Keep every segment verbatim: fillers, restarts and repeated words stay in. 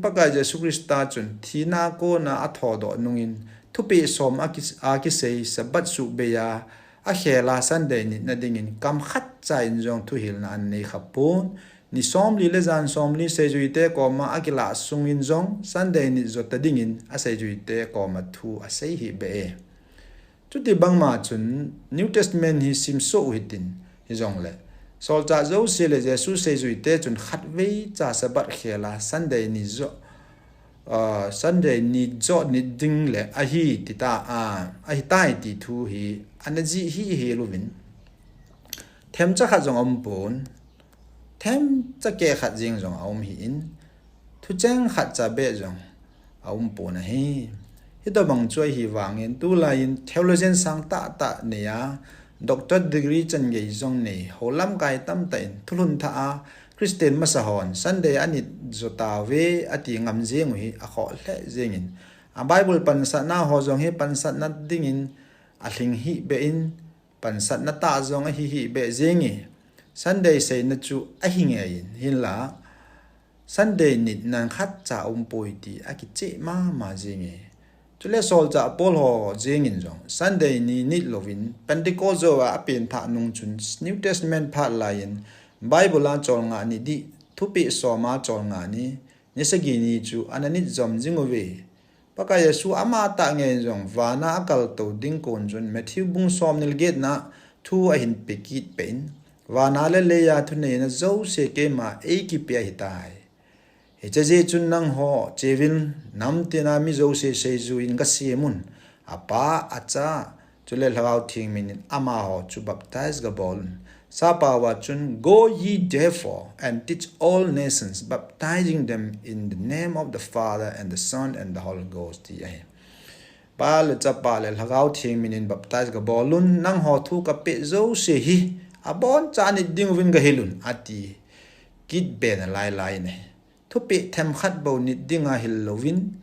Pakai Jesu Christa chun thina kona athodoh nungin thupeh som a ki-, a kisei Sabbath suhbeiya akhela Sunday nitna dingin kam khatcha in jong thuhilna anei khapon, ni somli le jan somli seijuite koma akilah sungin jong Sunday nit jota dingin aseijuite koma thu asei hih beh e. Chuti bangma chun New Testament hi simsoh u hitin, hijongle solchah jouse le Jesu seijuite chun khatvei cha Sabbath khela Sunday ni joh, ah, Sunday ni joh nit ding le ahi tita, ah, ahitai ti thu hi ana jih hihhel uvin, themcha khat jong aumpon, themcha keh khat jeng jong aum hih in, thucheng khatcha beh jong aumpon ahi. Hitobang chu ahivangin tulaiyin theologian sang tahtah neiya, doctor degree changei jong nei ho lamkai tamtah in thulhun thah a Christian masa hon Sunday anit jotauve ati ngam jeng u hi akhoh lheh jengin, a Bible pansatna ho jong hi pansatna dingin alhing hih beh in, pansatna tah jong ahi hih beh jenge. Sunday seina chu ahi ngeiyin, hinla Sunday nitna khatcha aumpoi ti akicheh mama jenge. Chule solchah Paul ho jengin jong Sunday ni nit louvin Pentecost jouva apengthah nung chun New Testament phat laiyin Bible a cholngah ni dih, thupeh soma cholngah ni, ni sagi ni chu ana nit jom jing uve. Pakai Jesu amatah ngeiyin jong vana akaltou ding kon chun Matthew bung somni le getna thu ahin pe kit peh in, vana le leiya thuneina jouse keima eikipeh ahitai. Hiche jeh chun nangho cheuvin, namtina mi jouse seijui in gasemun, Apa, Acha, chule Lhagao Theng minin amaho chu baptize gabolun. Sappao a chun, Go ye therefore and teach all nations, baptizing them in the name of the Father and the Son and the Holy Ghost, ti ahi. Pa le Chapa le Lhagao Theng minin baptize gabolun, nangho thu kapeh jouse hi aboncha nit dinguvin gahilun, ati kit be nalailai in ahi. Thupeh themkhat bou nit dinga hil louvin,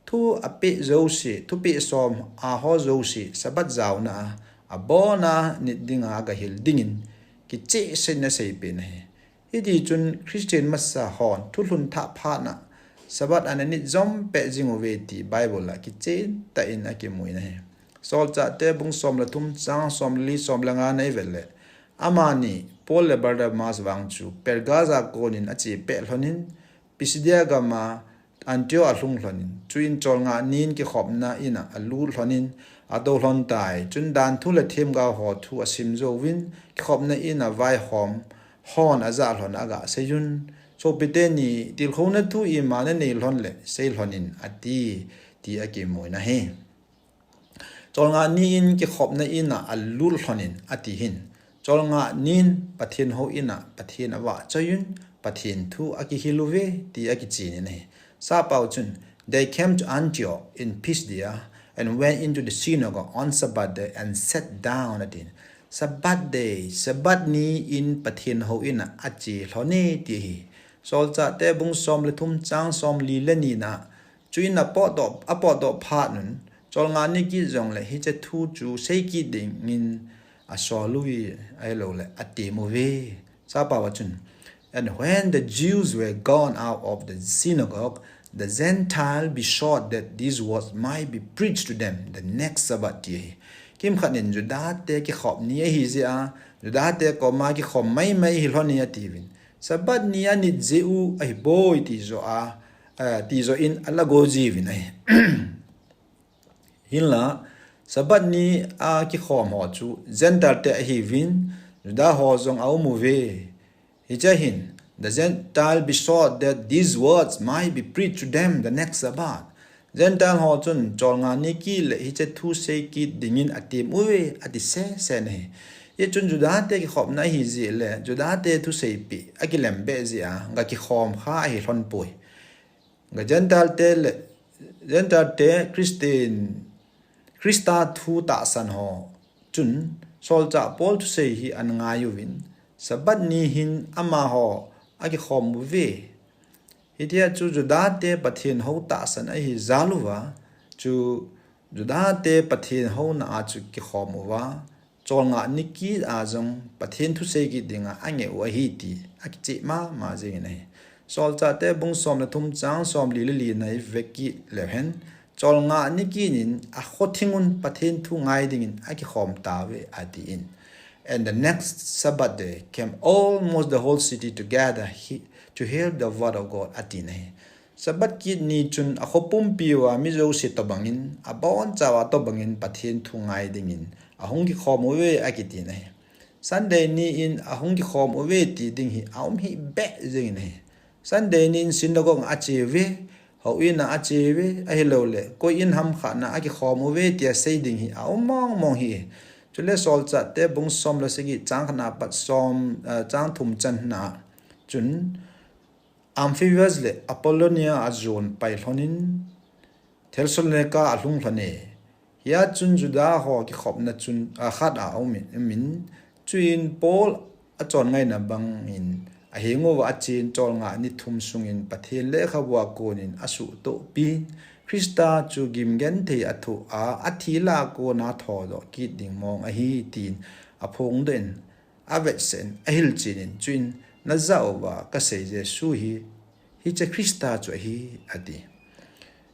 thu apeh jouse, thupeh som a ho jouse, Sabbath jaona a, abona nit dinga gahil dingin kichehsel in aseipeh in ahi. Hitichun Christian masa hon thulhun thah phat a Sabbath ana nit jom peh jing uve ti Bible a kichentah in akimu in ahi. Solchahte bung som le thum chang som le li, som le nga na ivet le, amani Paul le Barnabas vang chu Perga ja konin ache peh lhonin, Pisidia gama Antioch alhung lhonin, chuin cholngah nin kikhopna ina alut lhonin, atou lhon tai. Chun danthu le themgao ho thu asim jouvin, kikhopna ina vaihom hon ajah lhon agaseiyun, Sopite ni, tilkhouna thu ima nanei lhon le sei lhonin, ati, ti akimu in ahi. Cholngah ni in kikhopna ina alut lhonin ati hin, cholngah nin Pathen hou ina Pathen avahchoiyun, Pathen thu akihil uve ti akichen in ahi. Sappao chun, They came to Antioch in Pisidia and went into the synagogue on Sabbath day and sat down, atin. Sabbath day, Sabbath ni in Pathen hou ina ache lhon e ti ahi. Solchahte bung som le thum chang som li le ni na, chuin apotdoh, apotdoh phat un, cholngah ni kit jongle hiche thu chu sei kit dingin asol uve, ahilouleh atem uve. Sappao a chun, And when the Jews were gone out of the synagogue, the Gentile besought that these words might be preached to them the next Sabbath, ti ahi. Kimkhat in Judate kikhop ni ahi jeh a, Judate koma kikhom maimai hi lhon e atiuvin, Sabbath ni anit jeh u ahiboi ti joh a, eh, ti joh in alago jiuvin ahi. Hinla, Sabbath ni a kikhom ho chu Gentile te ahiuvin, Juda ho jong aum uve. Hiche hin, the Gentile besought that these words might be preached to them the next Sabbath. Gentile ho chun cholngah ni kit le hiche thu sei kit dingin atem uve, ati sese in ahi. Hichun Judate kikhopna ahi jeh le, Judate thuseipeh akilem beh jeh a, gakikhom kha ahi lhon poi. Ga Gentile te le, Gentile te Christian, Christa thu tahsan ho chun, Solchah Paul thusei hi ana ngai uvin, Sabbath ni hin amaho akikhom uve. Hitia chu Judate Pathen hou tahsan ahi jal uva, chu Judate Pathen houna a chu kikhom uva, cholngah ni kit a jong Pathen thusei kit dinga angeh u ahi ti akicheh mama jingin ahi. Solchahte bung som le thum chang som li le li na i vekit leu hen, cholngah ni kinin a kho thingun Pathen thu ngai dingin a kikhom tauve, a ti in. And the next Sabbath day came almost the whole city together he, to hear the word of God, a ti na hi. Sabbath kit ni chun a kho pumpi uva mi jouse tobangin, a bonchauva tobangin Pathen thu ngai dingin a hung kikhom uve, a kiti na hi. Sunday ni in a hung kikhom uve ti ding hi a um hi beh jeng in ahi. Sunday ni in synagogue a che uve, houin a che uve, ahilou le koi in ham khat na a kikhom uve ti a sei ding hi a um mong mong hi. Chule Solchahte bung som le sagi chang khat na pat som, eh, chang thum chan na chun Amphipolis le Apollonia a jon pai lhonin Thessalonica a lhung lhon e. Hia chun Juda ho kikhopna chun a khat a um in, um in, chuin Paul a chon ngaina bangin a henguva a chen cholngah ni thum sungin Pathen lekhabu a konin a suhtoh pin, Krista chu gimgenthei a thoh a, a thi lah a kona thodoh kit ding mong ahi, tin a phongdoh in, a vetsah in, a hilchen in, chuin, na jah uva ka sei Jesu hi, hiche Krista chu ahi, a ti.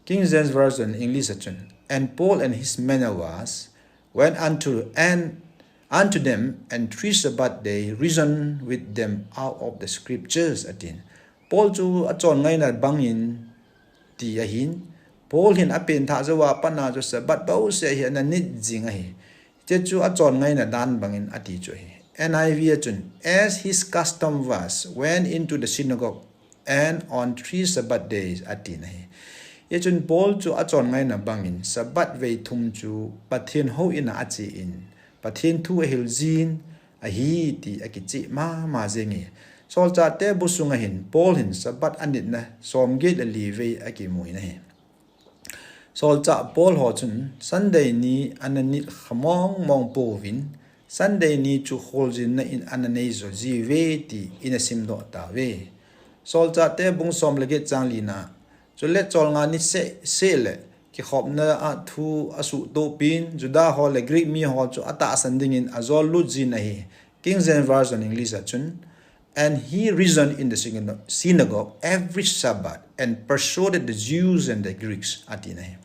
King James Version English a chun, and Paul and his men was, went unto, and unto them, and three Sabbath day reasoned with them out of the scriptures, a tin. Paul chu a chon ngaina bangin ti ahin, Paul hin a pen thah jouva pat na chu Sabbath bouseh hi ana nit jing ahi. Hiche chu a chon ngaina dan bangin a ti chu ahi. N I V a chun, as his custom was, went into the synagogue, and on three Sabbath days, a ti na hi. Hia chun Paul chu a chon ngaina bangin Sabbath vei thum chu Pathen houin a a che in, Pathen thu a hil jin, ahi ti a kicheh mama jeng e. Solchahte bu sunga hin Paul hin Sabbath a nitna som get le li vei a kimu in ahi. Solchah Paul ho chun Sunday ni ana nit kha mong mong pouvin, Sunday ni chu kholjinna in ana nei jo jiuve ti in a simdoh tauve. Solchahte bung som le get chang li na, chule cholngah ni seh seh le kikhopna a thu a suhtoh pin, Juda ho le Greek mi ho chu a tahsan dingin a jol lut jin ahi. King James Version English a chun, and he reasoned in the synago-, synagogue every Sabbath and persuaded the Jews and the Greeks, a ti na hi.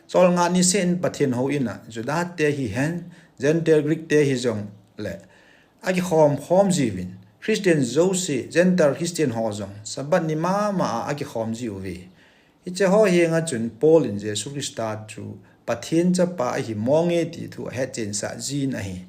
Cholngah ni seh in Pathen houin a, Juda te hihen, Gentile Greek te hijong le, a kikhom khom jiuvin, Christian jouse, Gentile Christian ho jong, Sabbath ni mama a a kikhom jiuve. Hiche ho henga chun Paul in Jesu Krista chu Pathen chapa ahi mong e ti thu a hetchen sah jin ahi.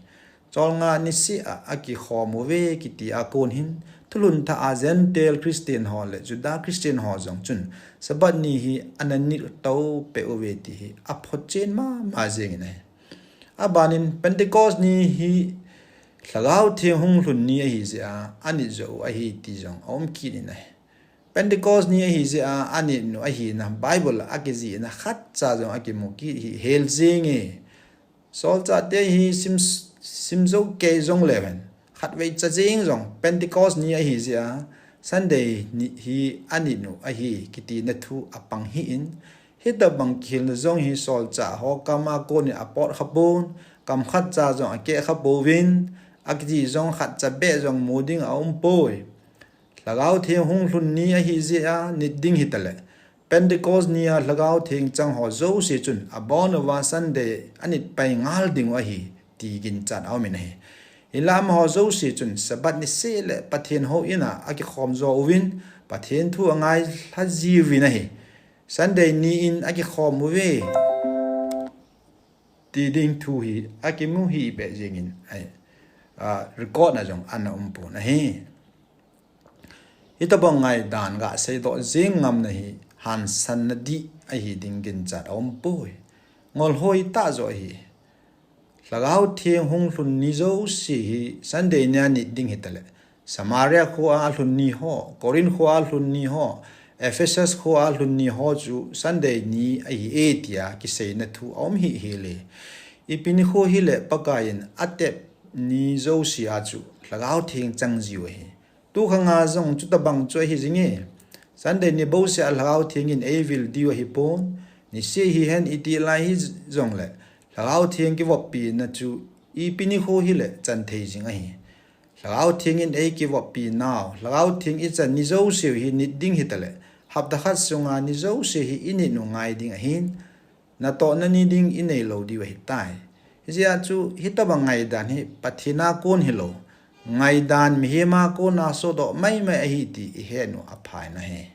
Cholngah ni seh a a kikhom uve kiti a kon hin, thulhun thah a Gentile Christian ho le Juda Christian ho jong chun Sabbath ni hi ana nit tou peh uve ti hi a photchen mama jeng in ahi. A ban in Pentecost ni hi Lhagao Theng hung lhun ni ahi jeh a a nit jo u ahi ti jong a um kit in ahi. Pentecost ni ahi jeh a a nit u ahina Bible a kijihna khatcha jong a kimu kit hi hel jeng e. Solchahte hi sim, sim jo kei jong leu hen, khatvei cha jeng jong Pentecost ni ahi jeh a Sunday ni hi a nit u ahi kiti na thu a pang hi in, hitabang kihilna jong hi solchah ho kam a kon in a pot kha pon, kam khatcha jong a keh kha pouvin, a kiti jong khatcha beh jong mu ding a um poi. Lhagao Theng hung lhun ni ahi jeh a nit ding hita le, Pentecost ni a Lhagao Theng chang ho jouse chun a bon uva Sunday a nit pai ngal ding u ahi ti ginchat a um in ahi. Hinlah amaho jouse chun Sabbath ni seh le Pathen houin a a kikhom jo uvin, Pathen thu a ngai lha jiuvin ahi. Sunday ni in a kikhom uve ti ding thu hi a kimu hi beh jeng in ahi, a, record na jong ana um pon ahi. Hitabang ngaidan ga seidoh jing ngamna hi hansanna dih ahi ding ginchat a um poi. Ngol hoi tah jo ahi. Lhagao Theng hung lhun ni jouse hi Sunday ni a nit ding hita le, Samaria kho a lhun ni ho, Corinth kho a lhun ni ho, Ephesus kho a lhun ni ho chu Sunday ni ahi e tia kiseina thu a um hi hel e. Ipi nikho hile Pakai in a tep ni jouse a chu Lhagao Theng chang jiu ahi. Tukhang a jong chutabang chu ahi jing e. Sunday ni bouseh a Lhagao Theng in eivil diu ahi pon. Niseh hihen iti lai hijong le Lhagao Theng kivoppina chu ipi nikho hile chan thei jing ahi. Lhagao Theng in eikivoppi nau, Lhagao Theng ichan ni jouse hi nit ding hitaleh, hapta khat sunga ni jouse hi init u ngai ding ahin, natohna ni ding inei lou diu ahitai. Hijeh a chu hitobang ngaidan hi Pathen a kon hilou, ngaidan mihem a kona sodoh maimai ahi ti ihet u aphai nahi.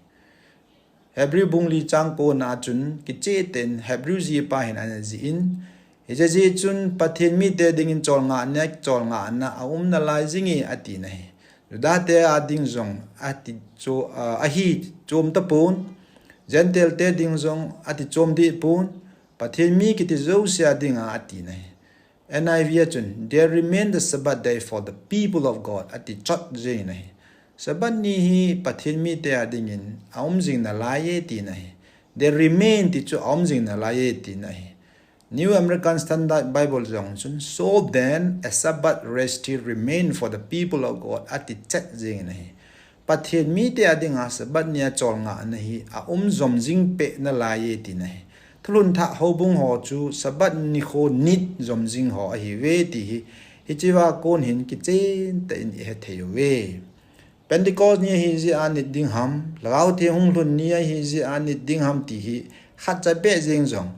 Hebrew bung li chang ko na chun kicheh tah in Hebrew jihpa hin ana jih in, hiche jeh chun Pathen mite dingin cholngahna, cholngahna aum nalai jinge ati nahi. Juda te a ding jong ati cho-, ah, ahi chom tapon, Gentile te ding jong ati chom deh pon, Pathen mi kiti jouse a dinga ati nahi. N I V a chun, "There remain the Sabbath day for the people of God," ati chot jeng in ahi. Sabbath ni hi Pathen mite a dingin aum jing nalai e tina ahi. "There remain" ti chu aum jing nalai e tina ahi. New American Standard Bible jong chun, "So then, a Sabbath rest still remain for the people of God," ati chet jeng in ahi. Pathen mite a dinga Sabbath ni a cholngahna hi aum jom jing peh nalai e tina ahi. Thulhun thah houbung ho chu Sabbath nikho nit jom jing ho ahiuve ti hi, hichea kon hin kichen tah in ihe thei uve. Pentecost ni ahi jeh a nit ding ham, Lhagao Theng hung lhun ni ahi jeh a nit ding ham ti hi khatcha beh jeng jong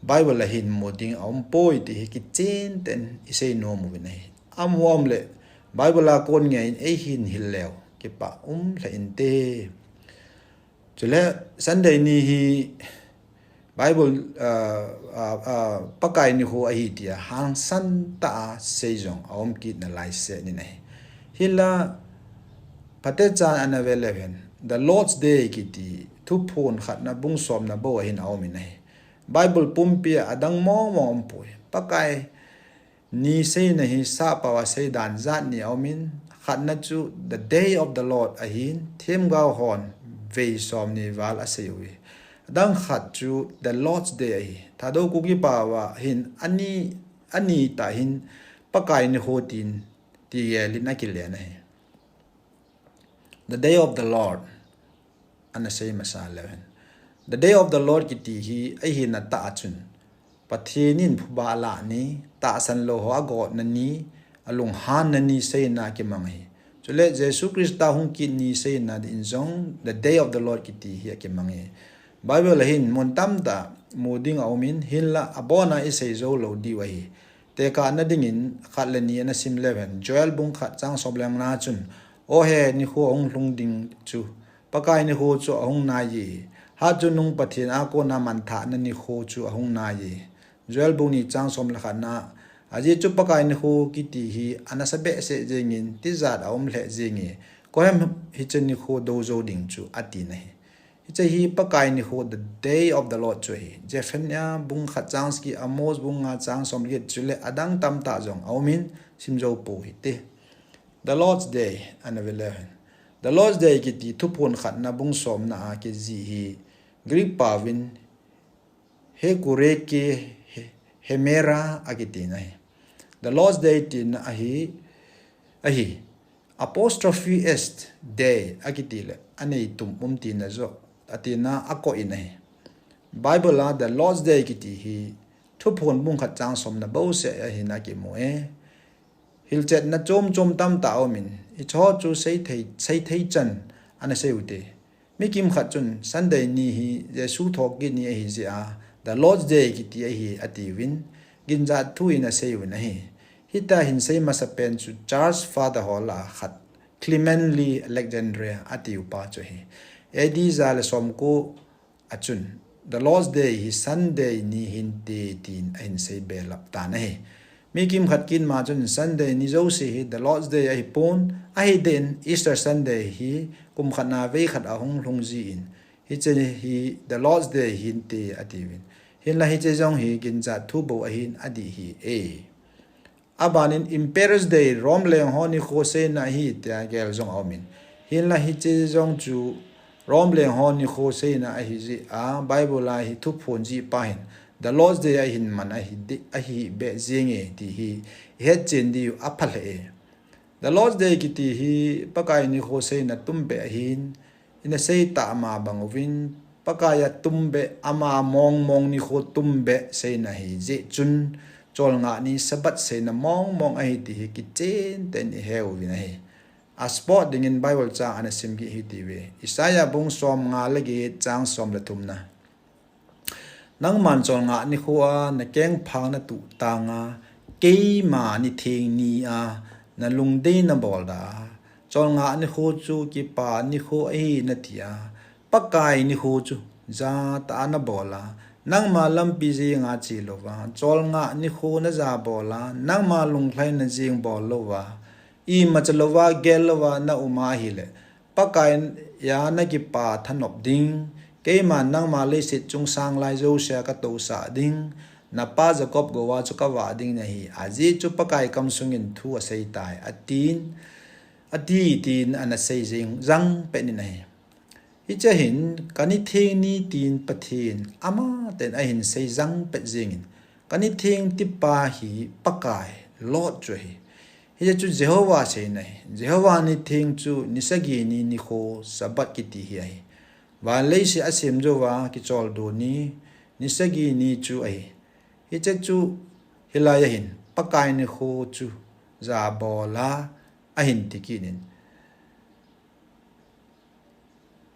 Bible a hin mu ding aum poi ti hi kichen tah in isei nom uvin ahi. Amu aum leh Bible a kon ngei in eihin hil leu kipah um lheh inte. Chule Sunday ni hi Bible, ah, ah, ah, Pakai nikho ahi tia hangsan tah a sei jong aum kit nalai seh in ahi. Hinla phatecha ana ve leu hen, The Lord's Day kiti Thuphon khatna bung somna bou a hin aum in ahi. Bible pumpi a adang mong mong aum poi. Pakai ni seina hi sahpao a seidan jat ni aum in, khatna chu The Day of the Lord ahin, themgao hon vei somni val asei uve. Adang khat chu The Lord's Day ahi, Thadou Kuki pao a hin ani, ani tah hin Pakai nikho tin ti gel in akilen ahi. The Day of the Lord ana sei masa leu hen, The Day of the Lord kiti hi ahina tah a chun Pathen in phuba alah ni, tahsan lou ho agotna ni, alunghanna ni seina kimang ahi. Chule Jesu Christa hung kit ni seina din jong The Day of the Lord kiti hi akimang ahi. Bible a hin mun tamtah mu ding aum in, hinla abon a isei jou lou diu ahi. Tekahna dingin khat le ni ana sim leu hen, Joel bung khat chang som le nga na chun, "O he, nikho ahung lhung ding chu, Pakai nikho chu ahung nai e. Hatchungnung Pathen a kona manthahna nikho chu ahung nai e." Joel bung ni chang som le khat na, ajeh chu Pakai nikho kiti hi ana sa behseh jeng in, tijat aum lheh jeng e. Koi ham hiche nikho dou jou ding chu ati nahi. Hiche hi Pakai nikho, the day of the Lord chu ahi. Zephaniah bung khat chang sagi, Amos bung nga chang som le get chule adang tamtah jong aum in sim jou pou hite. The Lord's Day ana ve leu hen, The Lord's Day kiti Thuphon khatna bung somna a kijih hi Greek paovin Hekureke he-, Hemera akiti nahi. The Lord's Day tina ahi, ahi. Apostrophe S, day akiti le anei tum um tina jo, atina akoh in ahi. Bible a The Lord's Day kiti hi Thuphon bung khat chang somna bouseh a hin akimu e. Hilchetna chom chom tamtah aum in, hicho chu seithei, seithei chan ana sei ute. Mi kimkhat chun Sunday ni hi Jesu thokit ni ahi jeh a, The Lord's Day kiti ahi atiuvin, ginjat thu in asei uvin ahi. Hitia hin sei masapen chu Church Father ho lah a khat, Clement le Alexandria atiu pa chu ahi. A D ja le somko a chun, The Lord's Day hi Sunday ni hinte tin ahin sei belap tan ahi. Mi kimkhat kit ma chun Sunday ni jouse hi The Lord's Day ahipon, ahideh in Easter Sunday hi kum khat na vei khat ahung lhung jin, hiche hi The Lord's Day hinte atiuvin. Hinla hiche jong hi ginjat thu bou ahin adih hi e. Aban in Emperor's Day, Rome leng ho nikho seina ahi tia gel jong aum in. Hinla hiche jong chu Rome leng ho nikho seina ahi jeh a Bible a hi Thuphon jihpa hin The Lord's Day ahin man ahi di, ahi beh jenge ti hi ihet chen diu apha lheh e. The Lord's Day kiti hi Pakai nikho seina tumbeh ahin, ina sei tah ma bang uvin, Pakai a tumbeh, ama mong mong nikho tumbeh seina ahi jeh chun, cholngah ni Sabbath seina mongmong ahi ti hi kichen tah in ihe uvin ahi. A spot dingin Bible chang ana simgih hitiuve. Isaiah bung somnga le get chang som le thumna. Nangman cholngah nikho a nakengphang natuh tanga, keima nitheng nia nalungdei nabol da a, cholngah nikho chu kipa nikho ahi natia, Pakai nikho chu jatah a nabol a, nangma lampi jenga chelouva, cholngah nikho najabol a, nangma lunglhaina jeng bol louva, imacha louva, gel louva naum ahile, Pakaiya nakipa thanop ding, keiman nangma leiset chungsang lai jousea katousah ding, napa Jacob gouva chu kavah ding nahi, ajeh chu Pakai kamsungin thu aseitai, atin, ati tin ana sei jeng jangpet in ahi. Hiche hin, kanitheng ni tin Pathen amaten ahin sei jangpet jengin, kanitheng tipa hi Pakai, Lord chu ahi. Hiche chu Jehovah seina ahi. Jehovah nitheng chu nisagi ni nikho Sabbath kiti hi ahi. Van leiset asem jouva kicholdo ni, nisagi ni chu ahi. Hiche chu hilai ahin, Pakai nikho chu jabol a ahin tikit in,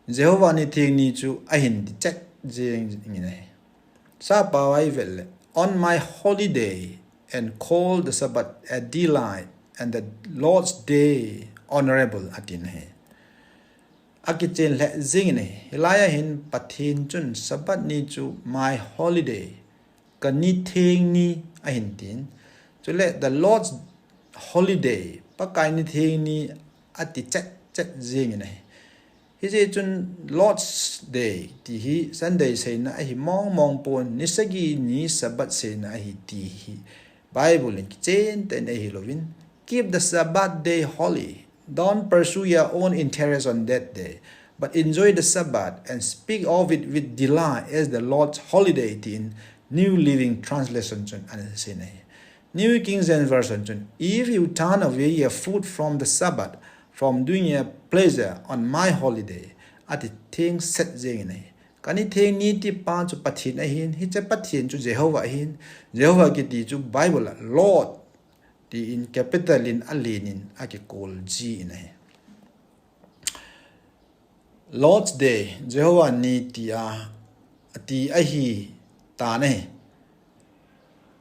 Jehovah nitheng ni chu ahin tichet jengin ahi. Sappao a ivet le, On my holy day, and call the Sabbath a delight, and the Lord's day honorable, atin ahi. Akichen lheh jengin ahi. Hilai ahin Pathen chun Sabbath ni chu my holy day, kanitheng ni ahin tin. Chule the Lord's holy day, Pakai nitheng ni ati chet chet jengin ahi. Hijeh chun Lord's day ti hi Sunday seina ahi mongmong pon, nisagi ni Sabbath seina ahi ti hi Bible in kichen tah in eihil uvin, Keep the Sabbath day holy. Don't pursue your own interest on that day, but enjoy the Sabbath and speak of it with delight as the Lord's holiday, tin New Living Translation chun ana seina ahi. New King James Version chun, If you turn away your foot from the Sabbath, from doing your pleasure on my holy day, ati thengset jengin ahi. Kanitheng ni tipa chu Pathen ahin, hiche Pathen chu Jehovah ahin, Jehovah kiti chu Bible a Lord tin capital in alenin akikol jin ahi. Lord's Day, Jehovah ni tia, ati ahi tan ahi.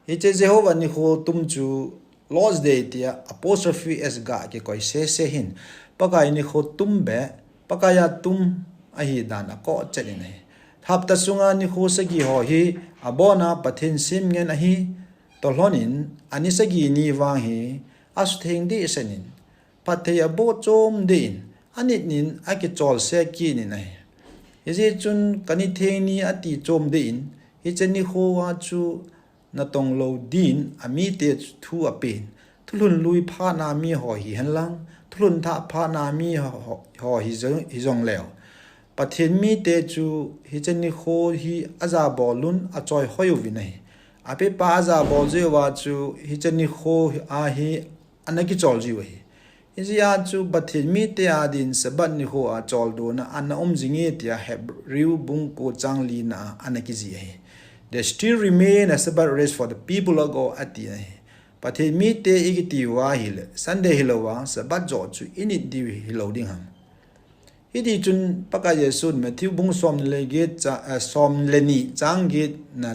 Hiche Jehovah nikho tum chu Lord's Day tia apostrophe S ga kikoi sese hin, Pakai nikho tum beh, Pakaiya tum ahi dan akoh chet in ahi. Hapta sunga nikho sagi ho hi abona Pathen sem ngen ahi, toh lhonin ani sagi ni vang hi asutheng dehset in, phatthei aboh chom deh in, anit in akicholse kit in ahi. Hijeh chun kanitheng ni ati chom deh in, hiche nikho a chu natong lou din amite thu apen. Thulhun lui phatna mi ho hihen lang, thulhun thah phatna mi ho, ho hijong, hijong leu, Pathen mite chu hiche nikho hi ajabol un, achoihoi uvin ahi. Apepa ajabol jeh uva chu hiche nikho a hi ana kichol jiu ahi. Hijeh a chu Pathen mite adin Sabbath nikho a choldona ana um jinge tia Hebrew bung ko chang lina a ana kijih ahi. There still remain a Sabbath rest for the people of God, ati ahi. Pathen mite ikiti uva ahile, Sunday hilouva, Sabbath joh chu init diu hilou ding ham. Hiti chun Pakai Jesun Matthew bung som le get cha, eh, som le ni chang get na,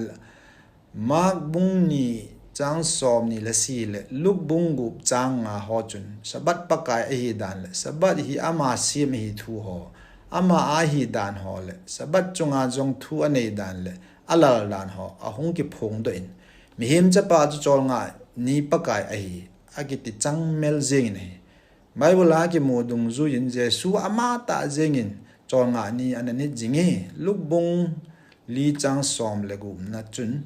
Mark bung ni chang som ni le sagi le, Luke bung gup chang nga ho chun, Sabbath Pakai ahi dan le, Sabbath hi ama sem ahi thu ho, ama ahi dan ho le, Sabbath chunga jong thu anei dan le, alal dan ho, ahung kiphongdoh in, Mihem Chapa chu cholngah ni Pakai ahi, akiti changmel jengin ahi. Bible a kimu dungjuiyin Jesu amatah jengin cholngah ni ana nit jinge, Luke bung li chang som le gupna chun,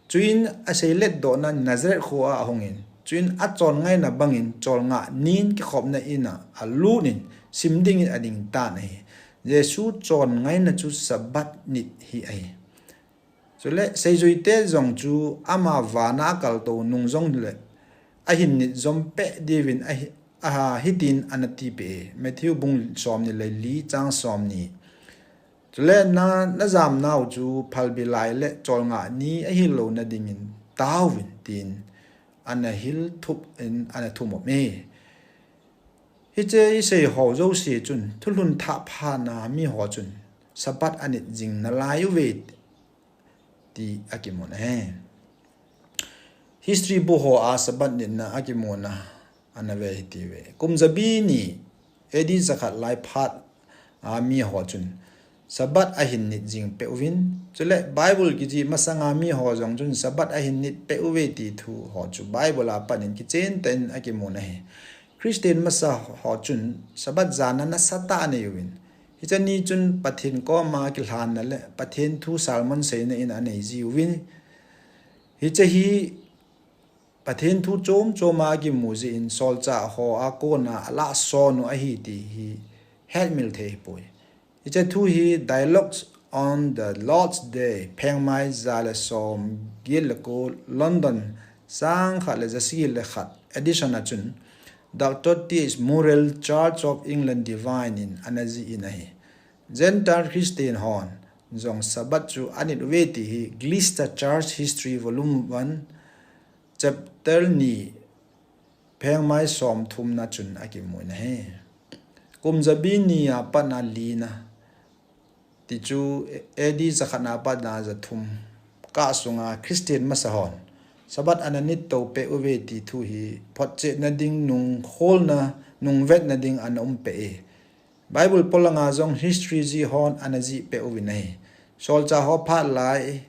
chuin aseiletdohna Nazareth khoa ahungin, chuin achon ngaina bangin cholngah nin kikhopna ina alutin sim dingin ading tan ahi. Jesu chon ngaina chu Sabbath nit hi ahi. Chule seijuite jong chu ama vana akaltou nung jongle ahin nit jom peh diuvin ahi, aha, hitin ana tipeh e, Matthew bung som ni le li chang som ni. Chule na, najamnau chu phalbi lai le cholngah ni ahilouna dingin tauvin tin ana hil thup in ana thum um e. Hiche isei ho jouse chun thulhun thah phatna mi ho chun Sabbath anit jing nalai uve ti akimun ahi. History bu ho a Sabbath nitna akimuna ana ve hitiuve. Kum jabi ni A D jakhat lai phat a mi ho chun Sabbath ahin nit jing peh uvin. Chule Bible kijih masanga mi ho jong chun Sabbath ahin nit peh uve ti thu ho chu Bible a panin kichen tah in akimun ahi. Christian masa ho chun Sabbath jana nasatah anei uvin. Hiche ni chun Pathen koma kilhanna le Pathen thu sermon seina in anei jiuvin. Hiche hi Pathen thu chom chom a kimu jeh in solchah ho a kona alah son u ahi ti hi hetmil thei ahipoi. Hiche thu hi Dialogues on the Lord's Day, phengmai ja le som get le ko, London, sangkhat le jasagi le khat edition a chun Doctor T H Murrell, Church of England Divine in ana jih in ahi. Gentile Christian hon jong Sabbath chu anit uve ti hi Gloucester Church History Volume one, Chapter ni, phengmai som thumna chun akimun ahi. Kum jabi ni a patna lina, ti chu A D jakhatna patna jathum kah sunga Christian masa hon Sabbath ana nit to peh uve ti thu hi photchetna ding, nungkholna, nungvetna ding ana um peh e. Bible polanga jong history jih hon ana jih peh uvin ahi. Solchah ho phat lai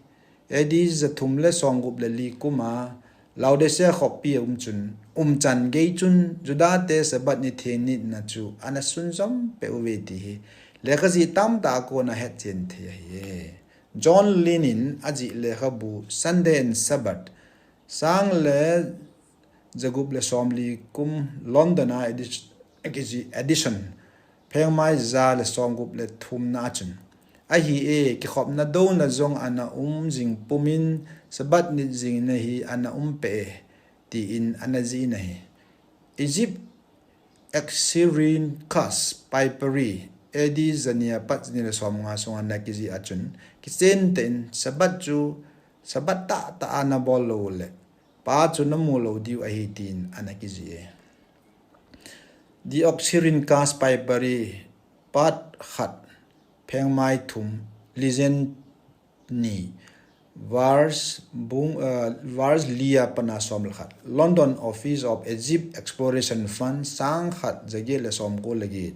A D jathum le somgup le li kum a Laodicea khopi a um chun, umchan gei chun Juda te Sabbath ni theng nitna chu ana sunjom peh uve ti hi lekha jih tamtah a kona hetchen thei ahi. John Lynn in ajih lekhabu Sunday and Sabbath, sang le jagup le somli kum, London a edi-, kijih edition, phengmai ja le somgup le thumna a chun, ahi e, kikhopna douna jong ana um jing pumin Sabbath nit jingna hi ana um peh e, tin ana jih in ahi. Egypt Exsyricus Papyri, A D jani apat jani le somnga sunga ana kijih a chun, kichen tah in Sabbath chu Sabbath tahtah a nabol lou le, Pa chu namu lou diu ahi, tin ana kijih e. The Exsyricus Papyri, part khat, phengmai thum, legend ni, verse bung, uh, verse li a pat a som le khat. London Office of Egypt Exploration Fund, sangkhat jaget le somko le get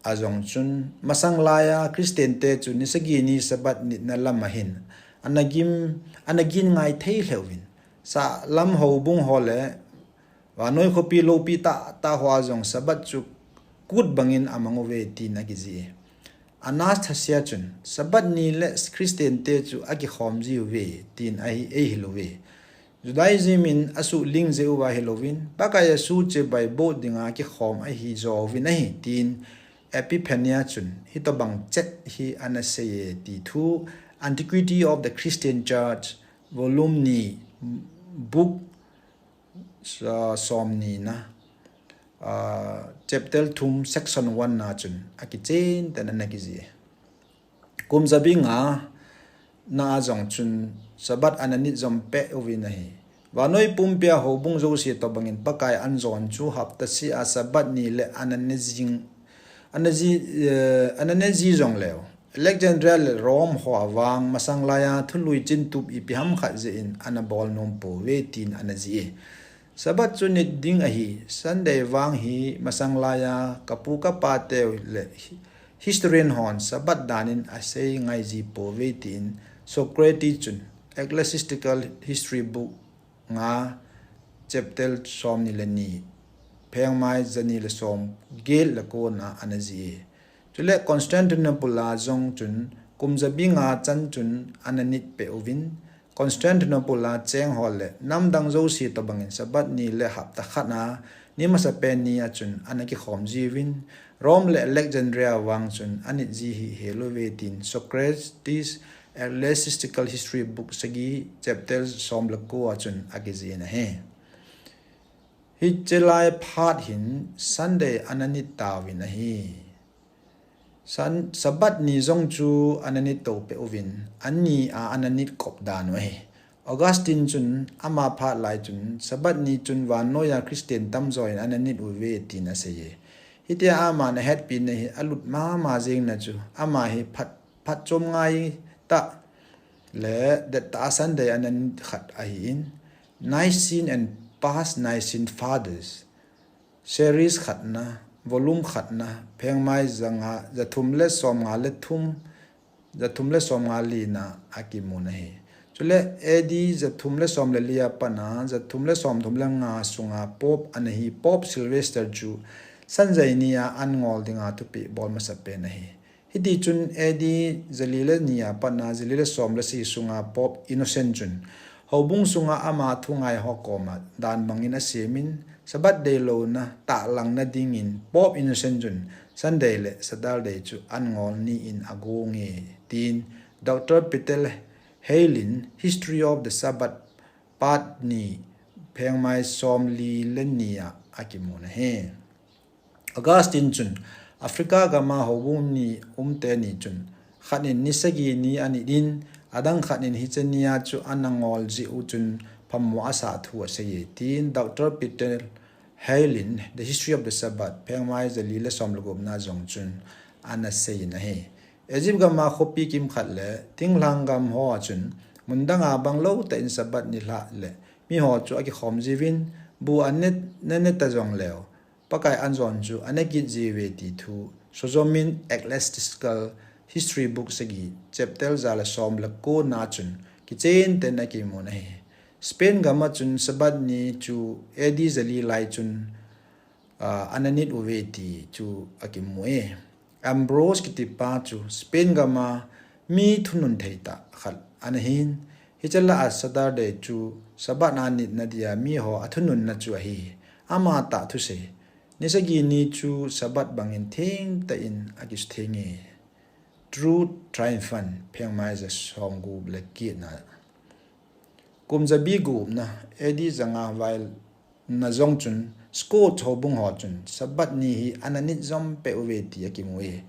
a jong chun, masang laiya Christian te chu ni sagi ni Sabbath nitna lam ahin ana gin, ana gin ngai thei lheh uvin. Sahlam houbung ho le vannoi khopi loupi tahtah hoa jong Sabbath chu kut bangin amang uve, tin akijih e. Anastasia chun, Sabbath ni le Christian te chu akikhom jiuve, tin ahi, eihil uve. Judaism in asuhling jeh uva hilouvin, Pakai Jesu chibai boh dinga kikhom ahi jouvin ahi, tin Epiphania chun hitobang chet hi ana sei e ti thu Antiquity of the Christian Church, volume ni, book, ah, somni na, ah, chapter thum, section one na chun akichen tah in ana kijih e. Kum jabi nga na a jong chun Sabbath ana nit jom peh uvin ahi. Vannoi pumpia houbung jouse tobangin Pakai anjon chu hapta seh a Sabbath ni le ana ne jing, ana ji, eh, ana ne ji jongleu, Alexandria le Rome ho a vang masang laiya thului chintup ipi ham khat jeh in ana bol nom pouve, tin ana jih e. Sabbath chu nit ding ahi, Sunday vang hi masang laiya kapu kapa teu le hi-, historian hon Sabbath dan in asei ngai ji pouve, tin Socrates chun Ecclesiastical History book nga, chapter somni le ni, phengmai jani le somget le ko na ana jih e. Chule Constantinople a jong chun kum jabi nga chan chun ana nit peh uvin, Constantinople a cheng ho le namdang jouse tobangin Sabbath ni le hapta khat na ni masapen ni a chun ana kikhom jiuvin, Rome le Alexandria vang chun anit ji hi hel uve, tin Socrates Ecclesiastical History book sagi, chapter som le ko a chun akijih in ahi. Hiche lai phat hin Sunday ana nit tauvin ahi. Sun-, Sabbath ni jong chu ana nit to peh uvin, ani a ana nit kop dan u ahi. Augustine chun ama phat lai chun Sabbath ni chun vannoiya Christian tamjo in ana nit uve tin aseiye. Hitia aman ahetpina hi alut mama jengna chu ama hi phat, phat chom ngai tah le det tah a Sunday ana nit khat ahin, Nicene and Past Nicene Fathers series khatna, volume khatna, phengmai janga, jathum le somnga le thum, jathum le somnga lina akimun ahi. Chule A D jathum le som le lia pana, jathum le somthum le nga sunga Pope ana hi Pope Sylvester chu Sunday nia an ngol dinga thupeh bol masapen ahi. Hitichun A D jali le nia patna jali le som le sagi sunga Pope Innocent chun houbung sunga ama thungai ho koma dan bangin asemin, Sabbath day louna tahlangna dingin Pope Innocent chun Sunday le Saturday chu an ngol ni in agonge, tin Doctor Peter Hale in History of the Sabbath Part ni phengmai somli le nia akimun ahi. Augustine chun Africa gama houbung ni umte ni chun khat in ni sagi ni anit in, adang khat in hiche nia chu ana ngol jeh u chun phamo asah thu aseiye, tin Doctor Peter Hale in The History of the Sabbath phengmai jali le som le gupna jong chun ana seiyin ahi. Egypt gama khopi kimkhat le thinglhang gam hoa chun mun danga bang lou tah in Sabbath nilhah le miho chu akikhom jiuvin, bu anet, nane ta jongleu Pakai anjon chu ana kit jiuve ti thu Sozomen Ecclesiastical History book sagi, chapter ja le som le kona chun kichen ten akimun ahi. Spain gama chun Sabbath ni chu A D jali lai chun, ah, ana nit uve ti chu akimu e. Ambrose kitipa chu Spain gama mi thunun thei tah khat ana hin, hiche lah a Saturday chu Sabbath a nitna dia miho athununna chu ahi. Ama tah thusei, ni sagi ni chu Sabbath bangin theng tah in akisuthenge. Truth Triumphant, phengmai ja som gup le kit na. Kum jabi gupna, A D janga vaina jong chun Scots houbung ho chun Sabbath ni hi ana nit jom peh uve ti akimu e.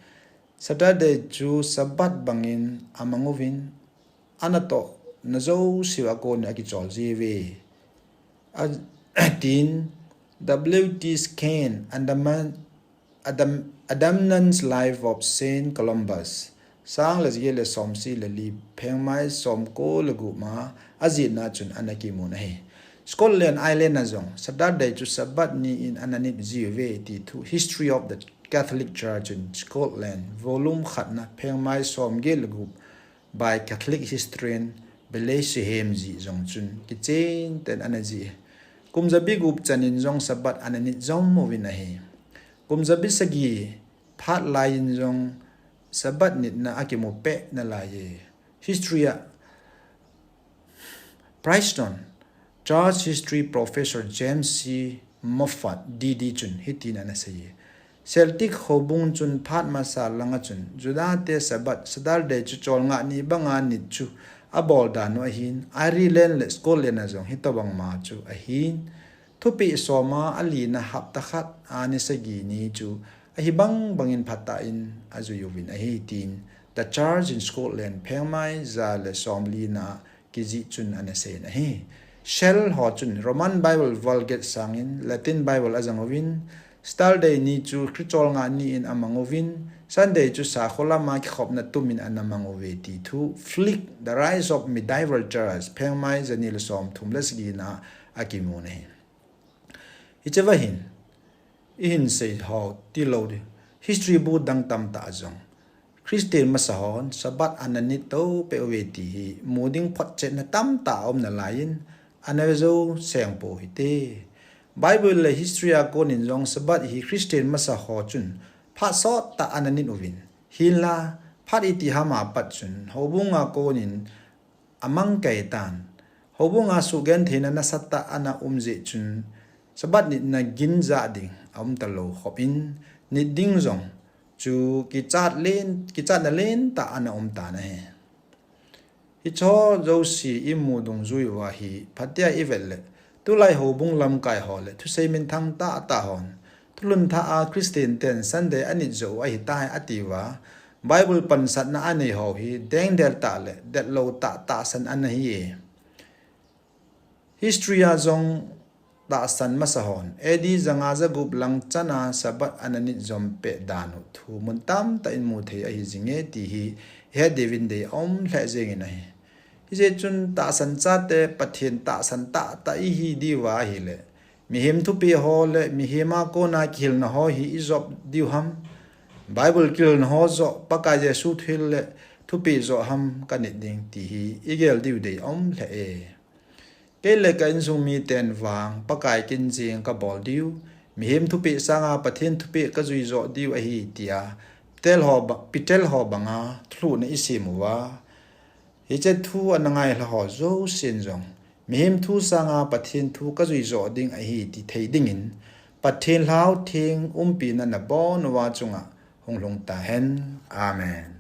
Saturday chu Sabbath bangin amang uvin, anatohna jouseu a kon in akichol jiuve. A, tin, W T Skene, Andaman, Adam, A Damnan's Life of Saint Columban, sang le jaget le somsagi le li, phengmai somko le gup ma ajihna chun ana kimun ahi. Scotland Island a jong Saturday chu Sabbath ni in ana nit jiuve ti thu History of the Catholic Church in Scotland, volume khatna, phengmai somget le gup, by Catholic historian Bellamy Sims jong chun kichen ten ana jih. Kum jabi gup chan in jong Sabbath ana nit jom uvin ahi. Kum jabi sagi phat lai in jong Sabbath nitna akimu peh nalai e. History a Princeton Church History Professor James C Moffatt D D chun hitin ana seiye. Celtic houbung chun phat masa langa chun Juda te Sabbath, Saturday chu cholngah ni banga nit chu abol dan u ahin, Ireland le Scotland a jong hitobang ma chu ahin, thupeh soma alina hapta khat a ni sagi ni chu ahi bang bangin phatah in ajui uvin ahi, tin The Church in Scotland, phengmai ja le somlina kijih chun ana seiyin ahi. Celt ho chun Roman Bible Vulgate sangin Latin Bible ajang uvin, Saturday ni chu Christmas cholngah ni in amang uvin, Sunday chu sakho lama kikhopna tum in ana mang uve ti thu Flick, The Rise of Medieval Church, phengmai jani le somthum le sagina akimun ahi. Hiche va hin, ihin sei ho tilou di, history bu dang tamtah a jong Christian masa hon Sabbath ana nit to peh uve ti hi mu ding photchetna tamtah aum nalai in, ana ve jou seng pou hite. Bible le history a kon in jong Sabbath hi Christian masa ho chun phat sot tah ana nit uvin, hinla phat iti ham a pat chun houbung a kon in amang kei tan. Houbung a sugentheina nasatah ana um jeh chun Sabbath nitna gin jah ding aum talou khop in, nit ding jong chu kichat len, kichatna lentah ana um tan ahi. Hiche jouse imu dungjui uva hi phatea ivet le, tulai houbung lamkai ho le thusei minthang tahtah hon, thulhun thah a Christian ten Sunday anit jou u ahitai atiuva, Bible pansatna anei ho hi dengdel tah le detlou tah tahsan ana hi e. History a jong tahsan masa hon A D janga jagup lang chana Sabbath ana nit jom peh dan u thu mun tamtah in mu thei ahi jinge ti hi ihet diuvin dei aum lheh jengin ahi. Hijeh chun tahsan chate Pathen tahsan tahtah ihi diuva ahile, mihem thupeh ho le mihem a kona kihilna ho hi ijop diu ham? Bible kihilna ho joh, Pakai Jesu thuhil le thupeh joh ham kanit ding ti hi igel diu dei aum lheh e. Kei le ka insung miten vang Pakai kin jeng kabol diu, mihem thupeh sanga Pathen thupeh kajui joh diu ahi tia Peter ho ba-, Peter ho banga thulhuhna isem uva, hiche thu ana ngailha ho jousen jong mihem thu sanga Pathen thu kajui joh ding ahi ti thei dingin Pathen Lhagao Theng umpina nabon uva chunga hung lhung tahen. Amen.